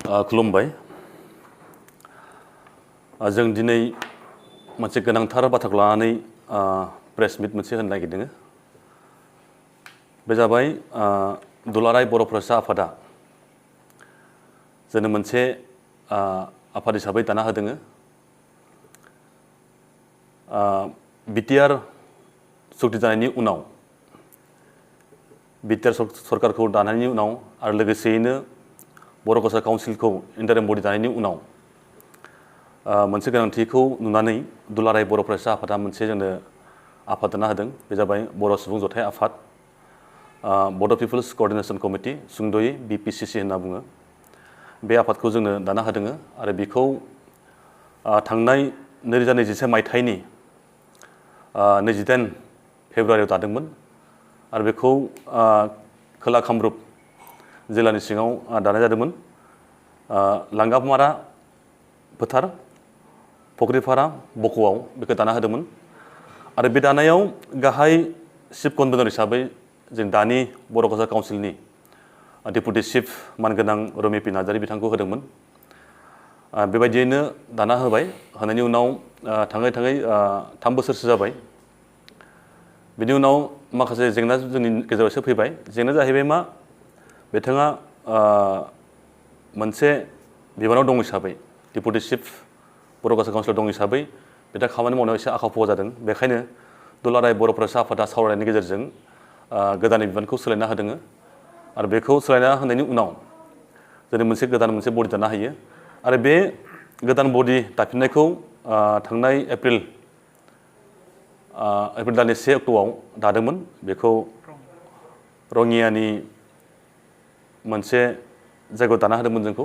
खुलुमबाय जों दिनै मोनसे गोनांथार बाथ्राखौ लानानै प्रेस मिट मोनसे होनो नागिरदों बे जाबाय दुलाराय बर' फरायसा आफादा जोंनो मोनसे आफाद हिसाबै दाना होदों बिटिआर सुक्ति जानायनि उनाव बिटिआर सरकारखौ दानायनि उनाव आरो लोगोसेयैनो बर' फरायसा काउन्सिलखौ इन्टारिम बडि दानायनि उनाव मोनसे गोनांथिखौ नुनानै दुलाराय बर' फरायसा आफादा मोनसे जोंनो आफाद दाना होदों बे जाबाय बर' सुबुं जथाय आफाद बड' पिपल्स क'अर्डिनेशन कमिटि सुंद'यै BPCC होनना बुङो बे आफादखौ जोंनो दाना होदों आरो बेखौ थांनाय 2021 मायथाइनि 28 फेब्रुवारियाव दादोंमोन आरो बेखौ खोला कामरुप जिल्लानि सिङाव दानाय जादोंमोन लांगामारा फोथार फुख्रिपारा बक'आव बेखौ दाना होदोंमोन आरो बे दानायाव गाहाय चिफ कनभेनर हिसाबै जों दानि बर' फरायसा काउन्सिलनि डेपुटि चिफ मानगोनां रमि पि नार्जारी बिथांखौ होदोंमोन बेबायदियैनो दाना होबाय होनायनि उनाव थाङै 3 बोसोरसो जाबाय बिनि उनाव माखासे जेंना जोंनि गेजेराव एसे फैबाय जेंनाया जाहैबाय मा बिथाङा मोनसे बिबानाव दं हिसाबै डेपुटि चिफ बर' फरायसा काउन्सिलाव दं हिसाबै बिथाङा खामानि मावनायाव एसे आखा फाखा जादों बेखायनो दुलाराय बर' फरायसा आफादा सावरायनायनि गेजेरजों गोदान बिबानखौ सोलायना होदों आरो बेखौ सोलायना होनायनि उनाव जों मोनसे गोदान बडि दानो हायो आरो बे गोदान बडि दाफिननायखौ थांनाय एप्रिल दाननि 1 अक्ट'आव दादोंमोन बेखौ रङियानि मोनसे जायगायाव दाना होदोंमोन जोंखौ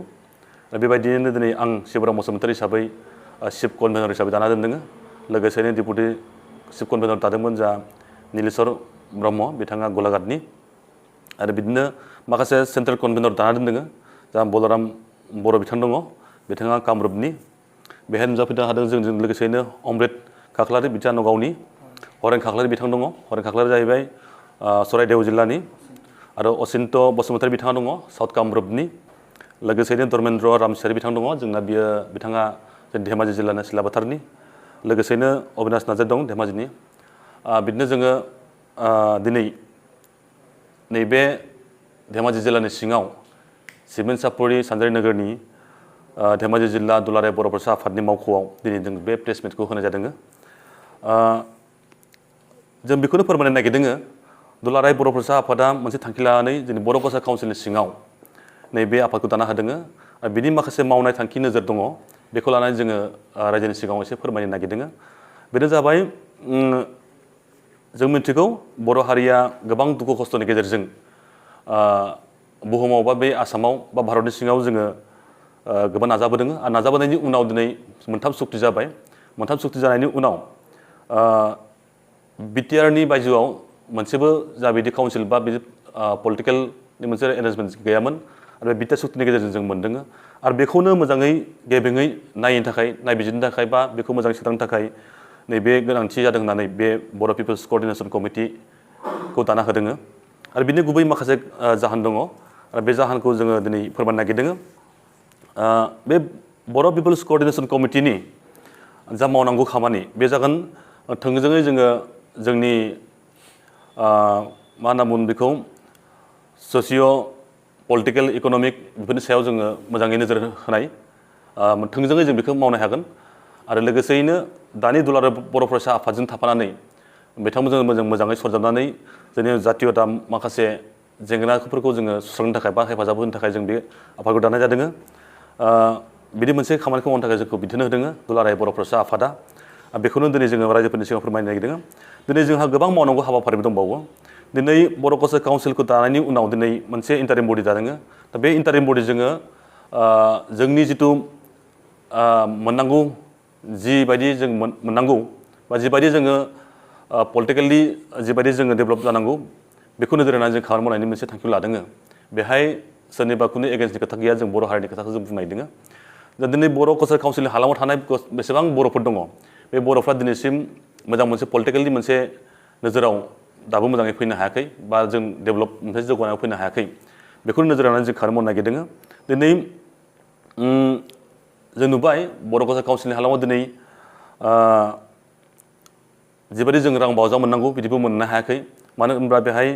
बेबायदियैनो दिनै आं शिबराम बसुमतारी हिसाबै चिफ कनभेनर हिसाबै दाना दोनदों लोगोसेनो डेपुटि चिफ कनभेनर दादोंमोन जा नीलेश्वर ब्रह्म बिथाङा गलाघाटनि आरो बिदिनो माखासे सेन्ट्रेल कनभेनर दाना दोनदों जा बलराम बर' बिथां दङ बिथाङा कामरुपनि बेहाय नुजाफैनो हादों जोंजों लोगोसेनो अमृत खाख्लारि बिथाङा नगावनि हरेन खाख्लारि बिथां दङ हरेन खाख्लारि जाहैबाय चराइदेव जिल्लानि आरो असिन्त बसुमतारी बिथाङा दङ साउथ कामरुपनि लोगोसेनो धर्मेन्द्र रामसियारि बिथां दङ जोंना बिथाङा धेमाजि जिल्लानि सिलाबाथारनि लोगोसेनो अबिनाश नार्जारी दं धेमाजिनि बिदिनो जोङो दिनै नैबे धेमाजि जिल्लानि सिङाव सिमेन्ट सापरि सानजारि नोगोरनि धेमाजि जिल्ला दुलाराय बर' फरायसा आफादनि मावख'आव दिनै जों बे प्रेस मिटखौ होनाय जादों जों बेखौनो फोरमायनो नागिरदों दुलाराय बर' फरायसा आफादा मोनसे थांखि लानानै जोंनि बर' फरायसा काउन्सिलनि सिङाव नैबे आफादखौ दाना होदों आरो बिनि माखासे मावनाय थांखि नोजोर दङ बेखौ लानानै जोङो रायजोनि सिगाङाव एसे फोरमायनो नागिरदों बेनो जाबाय जों मिथिगौ बर' हारिया गोबां दुखु खस्थ'नि गेजेरजों बुहुमाव बा बे आसामाव बा भारतनि सिङाव जोङो गोबां नाजाबोदों आरो नाजाबोनायनि उनाव दिनै 3 सुक्ति जाबाय 3 सुक्ति जानायनि उनाव बिटिआरनि बायजोआव मोनसेबो जा बिदि काउन्सिल बा बिदि पलिटिकेलनि मोनसे एरेन्जमेन्ट गैयामोन आरो बे बिटिआर सुक्तिनि गेजेरजों जों मोनदों आरो बेखौनो मोजाङै गेबेङै नायनो थाखाय नायबिजिरनो थाखाय बा बेखौ मोजाङै सोदांनो थाखाय नैबे गोनांथि जादों होननानै बे बर' पिपल्स क'अर्डिनेशन कमिटिखौ दाना होदों आरो बिनि गुबै माखासे जाहोन दङ आरो बे जाहोनखौ जोङो दिनै फोरमायनो नागिरदों बे बर' पिपल्स क'अर्डिनेशन कमिटिनि जा मावनांगौ खामानि बे जागोन थोंजोङै जोङो जोंनि मा होनना बुङो बेखौ ससिय' पलिटिकेल इक'नमिक बेफोरनि सायाव जोङो मोजाङै नोजोर होनाय थोंजोङै जों बेखौ मावनो हागोन आरो लोगोसेयैनो दानि दुलाराय बर' फरायसा आफादजों थाफानानै बिथांमोनजों मोजाङै सरजाबनानै जोंनि जातीयता माखासे जेंनाफोरखौ जोङो सुस्रांनो थाखाय बा हेफाजाब होनो थाखाय जों बे आफादखौ दानाय जादों बिदि मोनसे खामानिखौ मावनो थाखाय जोंखौ बिथोन होदों दुलाराय बर' फरायसा आफादा बेखौनो दिनै जोङो रायजोफोरनि सिगाङाव फोरमायनो नागिरदों दिनै जोंहा गोबां मावनांगौ हाबाफारिबो दंबावो दिनै बर' फरायसा काउन्सिलखौ दानायनि उनाव दिनै मोनसे इन्टारिम बडि दादों दा बे इन्टारिम बडि जोङो जोंनि जिथु मोननांगौ जिबायदि जों मोननांगौ बा जिबायदि जोङो पलिटिकेलि जिबायदि जोङो डेभेलप जानांगौ बेखौ नोजोर होनानै जों खामानि मावनायनि मोनसे थांखिखौ लादों बेहाय सोरनिबा खुनु एगेन्स्टनि खोथा गैया जों बर' हारिनि खोथाखौ जों बुंनायदों दा दिनै बर' कालचार काउन्सिलनि हालामाव थानाय बेसेबां बर'फोर दङ बे बर'फ्रा दिनैसिम मोजां मोनसे पलिटिकेलनि मोनसे नोजोराव दाबो मोजाङै फैनो हायाखै बा जों डेभेलप मोनसे जौगानायाव फैनो हायाखै बेखौ नोजोर होनानै जों खामानि मावनो नागिरदों दिनै जों नुबाय बर' कसार काउन्सिलनि हालामाव दिनै जिबायदि जों रां बावजा मोननांगौ बिदिबो मोननो हायाखै मानो होनब्ला बेहाय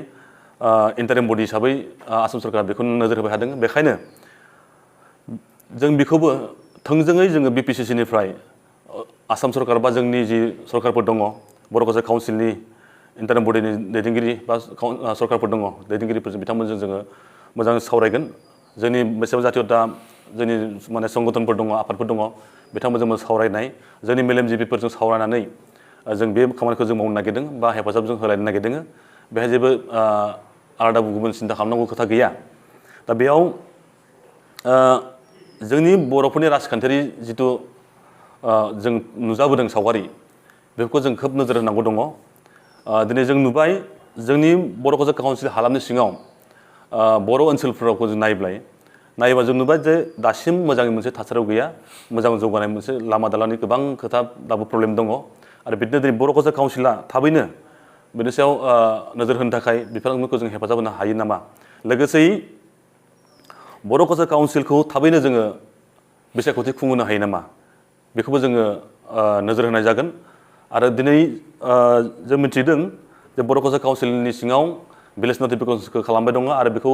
इन्टारिम बडि हिसाबै आसाम सरकारा बेखौ नोजोर होबाय थादों बेखायनो जों बेखौबो थोंजोङै जोङो BPCC निफ्राय आसाम सरकार बा जोंनि जि सरकारफोर दङ बर' कसार काउन्सिलनि इन्टारिम बडिनि दैदेनगिरि बा सरकारफोर दङ दैदेनगिरिफोरजों बिथांमोनजों जोङो मोजां सावरायगोन जोंनि बेसेबां जाथियाव दा जोंनि माने संगठनफोर दङ आफादफोर दङ बिथांमोनजों सावरायनाय जोंनि मेलेमजिबिफोरजों सावरायनानै जों बे खामानिखौ जों मावनो नागिरदों बा हेफाजाब जों होलायनो नागिरदों बेहाय जेबो आलादा गुबुन सिन्था खालामनांगौ खोथा गैया दा बेयाव जोंनि बर'फोरनि राजखान्थियारि जिथु जों नुजाबोदों सावगारि बेफोरखौ जों खोब नोजोर होनांगौ दङ दिनै जों नुबाय जोंनि बर' कसार काउन्सिल हालामनि सिङाव बर' ओनसोलफोरावखौ जों नायोबा जों नुबाय जे दासिम मोजाङै मोनसे थासारियाव गैया मोजां जौगानाय मोनसे लामा दालांनि गोबां खोथा दाबो प्रब्लेम दङ आरो बिदिनो दिनै बर' कसार काउन्सिला थाबैनो बेनि सायाव नोजोर होनो थाखाय बिफानफोरखौ जों हेफाजाब होनो हायो नामा लोगोसेयै बर' कसार काउन्सिलखौ थाबैनो जोङो बिसायख'थि खुंहोनो हायो नामा बेखौबो जोङो नोजोर होनाय जागोन आरो दिनै जों मिथिदों जे बर' कसार काउन्सिलनि सिङाव भिलेज नटिफिकेसनखौ खालामबाय दङ आरो बेखौ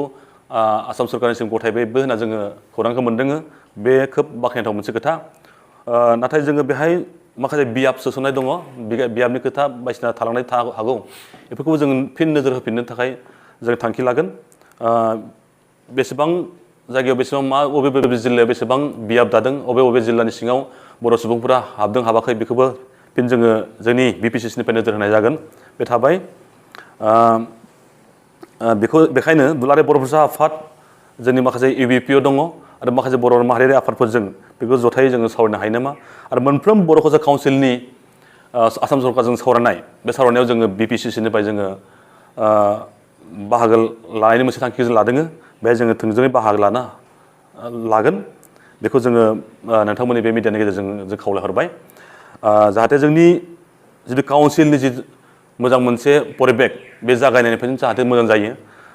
आसाम सरकारनिसिम गथायबायबो होनना जोङो खौरांखौ मोनदों बे खोब बाख्नायथाव मोनसे खोथा नाथाय जोङो बेहाय माखासे बियाब सोसननाय दङ बियाबनि खोथा बायदिसिना थालांनाय हागौ बेफोरखौबो जों फिन नोजोर होफिननो थाखाय जों थांखि लागोन बेसेबां जायगायाव बेसेबां बबे जिल्लायाव बेसेबां बियाब दादों बबे जिल्लानि सिङाव बर' सुबुंफोरा हाबदों हाबाखै बेखौबो फिन जोङो जोंनि BPCC-निफ्राय नोजोर होनाय जागोन बे थाबाय बेखायनो दुलाराय बर' फरायसा आफाद जोंनि माखासे UBPO दङ आरो माखासे बर' माहारियारि आफादफोरजों बेखौ जथायै जोङो सावरायनो हायो नामा आरो मोनफ्रोम बर' कसार काउन्सिलनि आसाम सरकारजों सावरायनाय बे सावरायनायाव जोङो BPCC-निफ्राय जोङो बाहागो लानायनि मोनसे थांखि जों लादों बेहाय जोङो थोंजोङै बाहागो लागोन बेखौ जोङो नोंथांमोननि बे मिडियानि गेजेरजों जों खावलायहरबाय जाहाथे जोंनि जिथु काउन्सिलनि जि मोजां मोनसे परिबेक बे जागायनायनिफ्रायनो जाहाथे मोजां जायो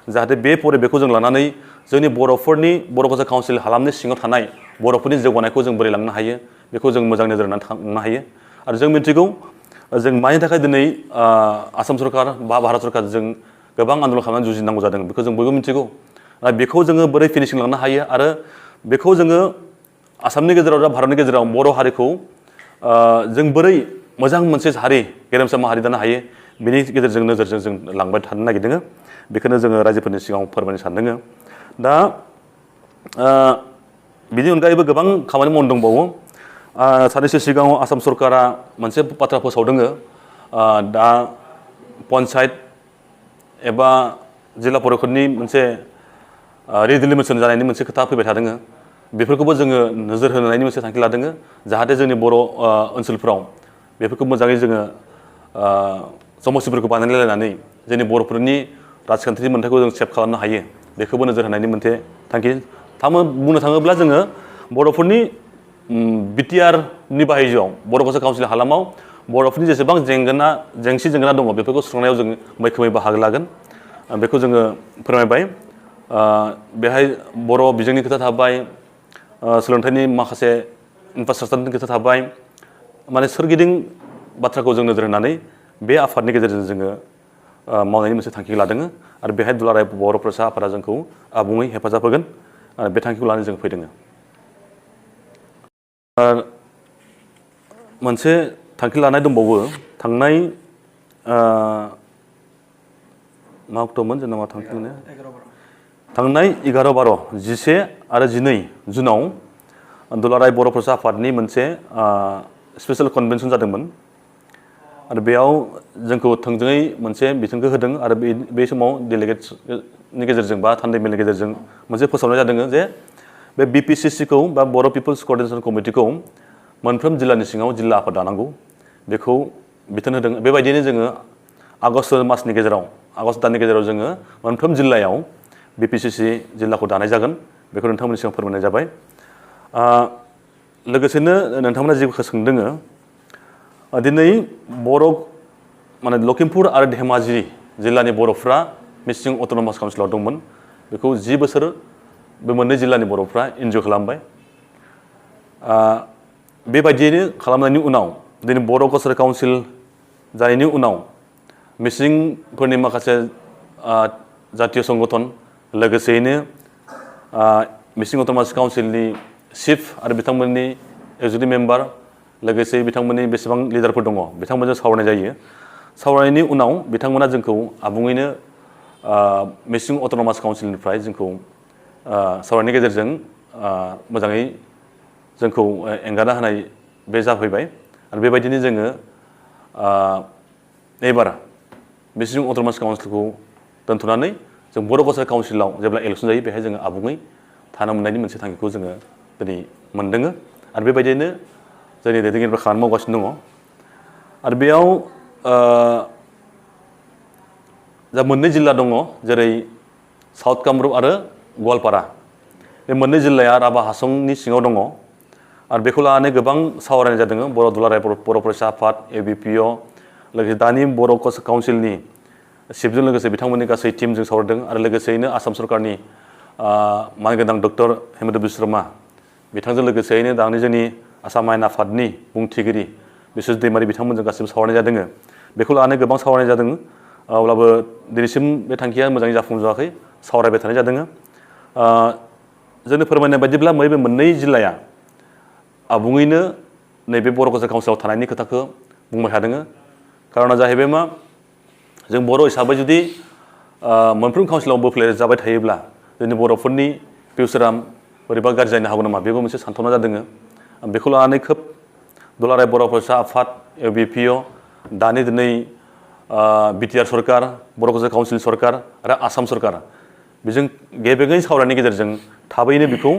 जाहाथे बे परिबेकखौ जों लानानै जोंनि बर' कसार काउन्सिल हालामनि सिङाव थानाय बर'फोरनि जौगानायखौ जों बोरै लांनो हायो बेखौ जों मोजां नोजोर होनानै थांनो हायो आरो जों मिथिगौ जों मानि थाखाय दिनै आसाम सरकार बा भारत सरकारजों गोबां आन्दलन खालामनानै जुजिनांगौ जादों बेखौ जों बयबो मिथिगौ बेखौ जोङो बोरै फिनिशिं लांनो हायो आरो बेखौ जोङो आसामनि गेजेराव दा भारतनि गेजेराव बर' हारिखौ जों बोरै मोजां मोनसे हारि गेरेमसा माहारि दानो हायो बेनि गेजेरजों नोजोरजों जों लांबाय थानो नागिरदों बेखौनो जोङो रायजोफोरनि सिगाङाव फोरमायनो सानदों दा बिनि अनगायैबो गोबां खामानि मावनो दंबावो साननैसो सिगाङाव आसाम सरकारा मोनसे बाथ्रा फोसावदों दा पन्सायत एबा जिल्ला परिषदनि मोनसे रिडिलिमिसन जानायनि मोनसे खोथा फैबाय थादों बेफोरखौबो जोङो नोजोर होनायनि मोनसे थांखि लादों जाहाथे जोंनि बर' ओनसोलफ्राव बेफोरखौ मोजाङै जोङो समस्थिफोरखौ बानायलायनानै जोंनि बर'फोरनि राजखान्थिनि मोन्थायखौ जों सेभ खालामनो हायो बेखौबो नोजोर होनायनि मोनसे थांखि बुंनो थाङोब्ला जोङो बर'फोरनि BTR-नि बाहायजोआव बर' कसार काउन्सिल हालामाव बर'फोरनि जेसेबां जेंसि जेंगोना दङ बेफोरखौ सुस्रांनायाव जों मैखोमै बाहागो लागोन बेखौ जोङो फोरमायबाय बेहाय बर' बिजोंनि खोथा थाबाय सोलोंथाइनि माखासे इनफ्रास्ट्राक्चारनि खोथा थाबाय माने सोरगिदिं बाथ्राखौ जों नोजोर होनानै बे आफादनि गेजेरजों जोङो मावनायनि मोनसे थांखि लादों आरो बेहाय दुलाराय बर' फरायसा आफादा जोंखौ आबुङै हेफाजाब होगोन आरो बे थांखिखौ लानानै जों फैदों मोनसे थांखि लानाय दंबावो थांनाय मा अक्ट'मोन जेनेबा थांखि लानाया थांनाय 11-12 10 आरो 12 जुनाव दुलाराय बर' फरायसा आफादनि मोनसे स्पेसियेल कनभेनसन जादोंमोन आरो बेयाव जोंखौ थोंजोङै मोनसे बिथोनखौ होदों आरो बे समाव डेलिगेट्सनि गेजेरजों बा थान्दै मेलनि गेजेरजों मोनसे फोसावनाय जादों जे बे BPCC-खौ बा बर' पिपल्स क'अर्डिनेशन कमिटिखौ मोनफ्रोम जिल्लानि सिङाव जिल्ला आफाद दानांगौ बेखौ बिथोन होदों बेबायदिनो जोङो आगष्ट दाननि गेजेराव जोङो मोनफ्रोम जिल्लायाव BPCC जिल्लाखौ दानाय जागोन बेखौ नोंथांमोननि सिगाङाव फोरमायनाय जाबाय लोगोसेनो नोंथांमोना जेखौ सोंदों दिनै बर' माने लखिमपुर आरो धेमाजि जिल्लानि बर'फ्रा मिसिं अट'नमास काउन्सिलाव दंमोन बेखौ 10 बोसोर बे मोननै जिल्लानि बर'फ्रा इन्जय खालामबाय बेबायदियैनो खालामनायनि उनाव दिनै बर' कालचारेल काउन्सिल जानायनि उनाव मिसिंफोरनि माखासे जातीय संगठन लोगोसेयैनो मिसिं अट'नमास काउन्सिलनि चिफ आरो बिथांमोननि एक्जिकिउटिभ मेम्बार लोगोसे बिथांमोननि बेसेबां लिडारफोर दङ बिथांमोनजों सावरायनाय जायो सावरायनायनि उनाव बिथांमोना जोंखौ आबुङैनो मिसिं अट'नमास काउन्सिलनिफ्राय जोंखौ सावरायनायनि गेजेरजों मोजाङै जोंखौ एंगारना होनाय बे जाफैबाय आरो बेबायदिनो जोङो एबार मिसिं अट'नमास काउन्सिलखौ दोनथ'नानै जों बर' कालचारेल काउन्सिलाव जेब्ला इलेक्सन जायो बेहाय जोङो आबुङै थानो मोननायनि मोनसे थांखिखौ जोङो दिनै मोनदों आरो बेबायदिनो जोंनि दैदेनगिरिफ्रा खामानि मावगासिनो दङ आरो बेयाव जा मोननै जिल्ला दङ जेरै साउथ कामरुप आरो गवालपारा बे मोननै जिल्लाया राभा हासंनि सिङाव दङ आरो बेखौ लानानै गोबां सावरायनाय जादों बर' दुलाराय बर' फरायसा आफाद ABPO लोगोसे दानि बर' काउन्सिलनि चिफजों लोगोसे बिथांमोननि गासै टीमजों सावरायदों आरो लोगोसेयैनो आसाम सरकारनि मानगोनां डक्टर हेमन्त बिश्व शर्मा बिथांजों लोगोसेयैनो दानि जोंनि आसाम आयेन आफादनि बुंथिगिरि बिश्वजित दैमारि बिथांमोनजों गासिबो सावरायनाय जादों बेखौ लानानै गोबां सावरायनाय जादों अब्लाबो दिनैसिम बे थांखिया मोजाङै जाफुंजोबाखै सावरायबाय थानाय जादों जोंनो फोरमायनाय बायदिब्ला बे मोननै जिल्लाया आबुङैनो नैबे बर' कालचारेल काउन्सिलाव थानायनि खोथाखौ बुंबाय थादों खारना जाहैबाय मा जों बर' हिसाबै जुदि मोनफ्रोम काउन्सिलाव बोफ्लेर जाबाय थायोब्ला जोंनि बर'फोरनि फिउचारा बोरैबा गाज्रि जानो हागौ नामा बेबो मोनसे सानथौना जादों बेखौ लानानै खोब दुलाराय बर' फरायसा आफाद ABPO दानि दिनै BTR सरकार बर' कालचारेल काउन्सिल सरकार आरो आसाम सरकार बेजों गेबेङै सावरायनायनि गेजेरजों थाबैनो बेखौ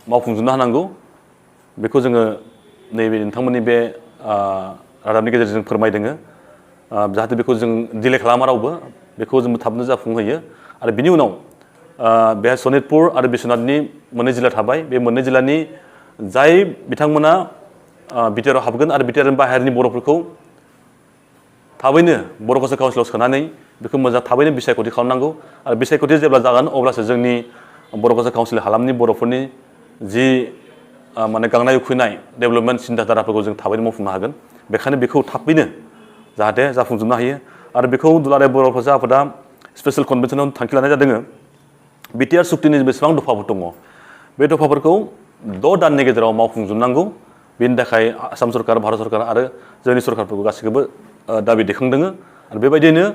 मावफुंजोबनो हानांगौ बेखौ जोङो नैबे नोंथांमोननि बे रादाबनि गेजेरजों फोरमायदों जाहाथे बेखौ जों डिले खालामा रावबो बेखौ जों थाबनो जाफुंहोयो आरो बिनि उनाव बेहाय सनितपुर आरो बिश्वनाथनि मोननै जिल्ला थाबाय बे मोननै जिल्लानि जाय बिथांमोना BTR आव हाबगोन आरो BTR बाहेरनि बर'फोरखौ थाबैनो बर' कालचारेल काउन्सिलाव सोनानै बेखौ मोजां थाबैनो बिसायख'थि खालामनांगौ आरो बिसायख'थि जेब्ला जागोन अब्लासो जोंनि बर' कालचारेल काउन्सिल हालामनि बर'फोरनि जि माने गांनाय उखैनाय डेभेलपमेन्ट सिन्थाधाराफोरखौ जों थाबैनो मावफुंनो हागोन बेखायनो बेखौ थाबैनो जाहाथे जाफुंजोबनो हायो आरो बेखौ दुलाराय बर' फरायसा आफादा स्पेसियेल कनभेनसनाव थांखि लानाय जादों BTR सुक्तिनि बेसेबां दफाफोर दङ बे दफाफोरखौ 6 दाननि गेजेराव मावफुंजोबनांगौ बेनि थाखाय आसाम सरकार भारत सरकार आरो जोंनि सरकारफोरखौ गासैखौबो दाबि दैखांदों आरो बेबायदिनो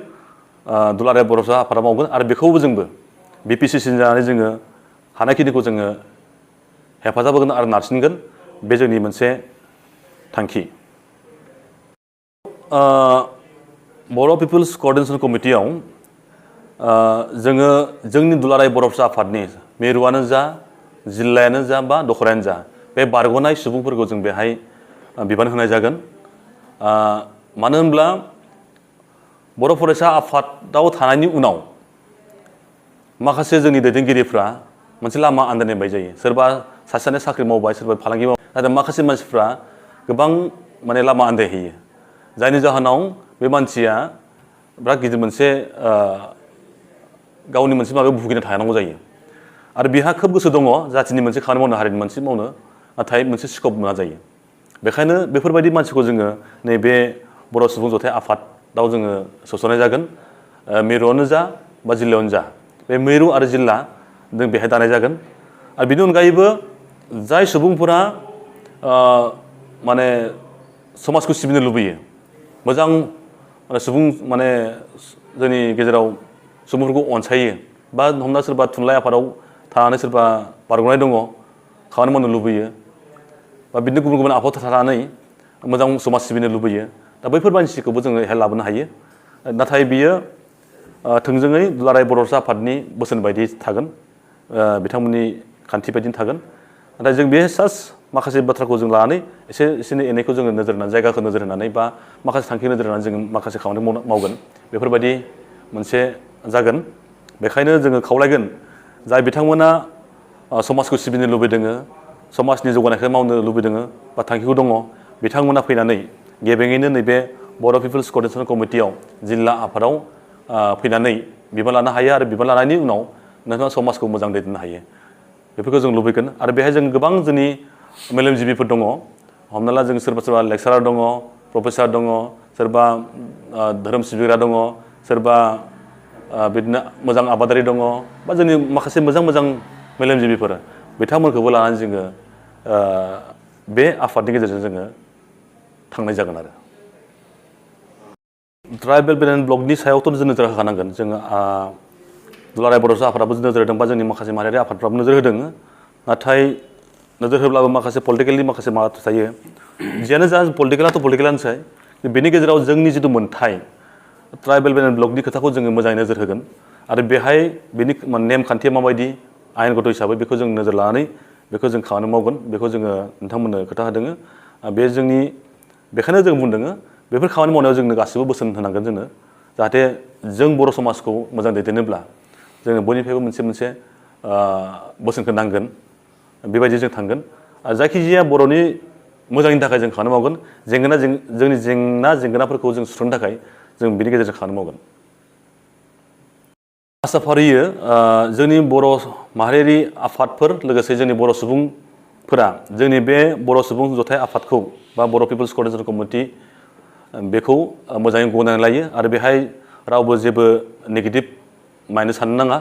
दुलाराय बर' फरायसा आफादा मावगोन आरो बेखौबो जोंबो BPCC जानानै जोङो हानायखिनिखौ जोङो हेफाजाब होगोन आरो नारसिनगोन बे जोंनि मोनसे थांखि बर' पिपल्स क'अर्डिनेशन कमिटियाव जोङो जोंनि दुलाराय बर' फरायसा आफादनि मिरुआनो जा जिल्लायानो जा बा दखरायानो जा बे बारग'नाय सुबुंफोरखौ जों बेहाय बिबान होनाय जागोन मानो होनब्ला बर' फरायसा आफादाव थानायनि उनाव माखासे जोंनि दैदेनगिरिफ्रा मोनसे लामा आन्दायनाय बायदि जायो सोरबा सासेयानो साख्रि मावबाय सोरबा फालांगि मावबाय नाथाय माखासे मानसिफ्रा गोबां माने लामा आन्दायहैयो जायनि जाहोनाव बे मानसिया बिराद गिदिर मोनसे गावनि मोनसे माबायाव भुगिना थानांगौ जायो आरो बिहा खोब गोसो दङ जाथिनि मोनसे खामानि मावनो हारिनि मोनसे मावनो नाथाय मोनसे स्कप मोना जायो बेखायनो बेफोरबायदि मानसिखौ जोङो नैबे बर' सुबुं जथाय आफादाव जोङो सोसननाय जागोन मिरुआवनो जा बा जिल्लायावनो जा बे मिरु आरो जिल्ला जों बेहाय दानाय जागोन आरो बिनि अनगायैबो जाय सुबुंफोरा माने समाजखौ सिबिनो लुबैयो मोजां सुबुं माने जोंनि गेजेराव सुबुंफोरखौ अनसायो बा हमना सोरबा थुनलाइ आफादाव थानानै सोरबा बारग'नाय दङ खामानि मावनो लुबैयो बा बिदिनो गुबुन गुबुन आफादाव थानानै मोजां समाज सिबिनो लुबैयो दा बैफोर मानसिखौबो जोङो बेहाय लाबोनो हायो नाथाय बियो थोंजोङै दुलाराय बर' फरायसा आफादनि बोसोन बायदि थागोन बिथांमोननि खान्थि बायदिनो थागोन नाथाय जों बे माखासे बाथ्राखौ जों लानानै एसे एनैखौ जोङो नोजोर होनानै जायगाखौ नोजोर होनानै बा माखासे थांखि नोजोर होनानै जोङो माखासे खामानि मावगोन बेफोरबायदि मोनसे जागोन बेखायनो जोङो खावलायगोन जाय बिथांमोना समाजखौ सिबिनो लुबैदों समाजनि जौगानायखौ मावनो लुबैदों बा थांखिखौ दङ बिथांमोना फैनानै गेबेङैनो नैबे बर' पिपल्स क'अर्डिनेशन कमिटियाव जिल्ला आफादाव फैनानै बिबान लानो हायो आरो बिबान लानायनि उनाव नोंथाङा समाजखौ मोजां दैदेननो हायो बेफोरखौ जों लुबैगोन आरो बेहाय जों गोबां जोंनि मेलेमजिबिफोर दङ हमना ला जों सोरबा सोरबा लेक्सारार दङ प्रफेसार दङ सोरबा धोरोम सिबिग्रा दङ सोरबा बिदिनो मोजां आबादारि दङ बा जोंनि माखासे मोजां मोजां मेलेमजिबिफोर बिथांमोनखौबो लानानै जोङो बे आफादनि गेजेरजों जोङो थांनाय जागोन आरो ट्राइबेल बेल एन्ड ब्लकनि सायावथ' जों नोजोर होखानांगोन जोङो दुलाराय बड'सा आफादाबो नोजोर होदों बा जोंनि माखासे माहारियारि आफादफ्राबो नोजोर होदों नाथाय नोजोर होब्लाबो माखासे पलिटिकेलनि माखासे माबा थायो जियानो जा पलिटिकेलाथ' पलिटिकेलानोसै बेनि गेजेराव जोंनि जिथु मोन्थाय ट्राइबेल बेल एन्ड ब्लकनि खोथाखौ जोङो मोजाङै नोजोर होगोन आरो बेहाय बेनि नेमखान्थिया माबायदि आयेनगत हिसाबै बेखौ जों नोजोर लानानै बेखौ जों खामानि मावगोन बेखौ जोङो नोंथांमोननो खोथा होदों बे जोंनि बेखायनो जों बुंदों बेफोर खामानि मावनायाव जोंनो गासिबो बोसोन होनांगोन जोंनो जाहाथे जों बर' समाजखौ मोजां दैदेननोब्ला जोङो बयनिफ्रायबो मोनसे बोसोनखौ नांगोन बेबायदि जों थांगोन आरो जायखिजाया बर'नि मोजांनि थाखाय जों खामानि मावगोन जोंनि जेंनाफोरखौ जों सुस्रांनो थाखाय जों बिनि गेजेरजों खामानि मावगोन आसा फारियो जोंनि बर' माहारियारि आफादफोर लोगोसे जोंनि बर' सुबुंफोरा जोंनि बे बर' सुबुं जथाय आफादखौ बा बर' पिपल्स कर्डिनेशन कमिटि बेखौ मोजाङै गनायनानै लायो आरो बेहाय रावबो जेबो नेगेटिभ माइन्ड साननो नाङा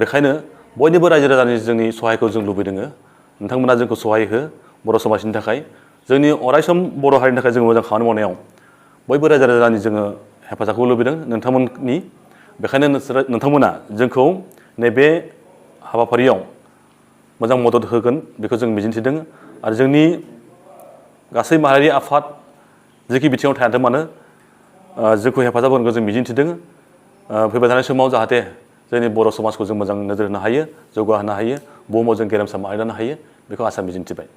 बेखायनो बयनिबो रायजो राजानि जोंनि सहायखौ जों लुबैदों नोंथांमोना जोंखौ सहाय हो बर' समाजनि थाखाय जोंनि अरायसम बर' हारिनि थाखाय जों मोजां खामानि मावनायाव बयबो रायजो राजानि जोङो हेफाजाबखौ लुबैदों नोंथांमोननि बेखायनो नोंथांमोना जोंखौ नैबे हाबाफारियाव मोजां मदद होगोन बेखौ जों मिजिंथिदों आरो जोंनि गासै माहारियारि आफाद जेखि बिथिङाव थायाथों मानो जोंखौ हेफाजाब होगोनखौ जों मिजिंथिदों फैबाय थानाय समाव जाहाथे जोंनि बर' समाजखौ जों मोजां नोजोर होनो हायो जौगाहोनो हायो बुहुमाव जों गेरेमसा मावलांनो हायो बेखौ आसा मिजिंथिबाय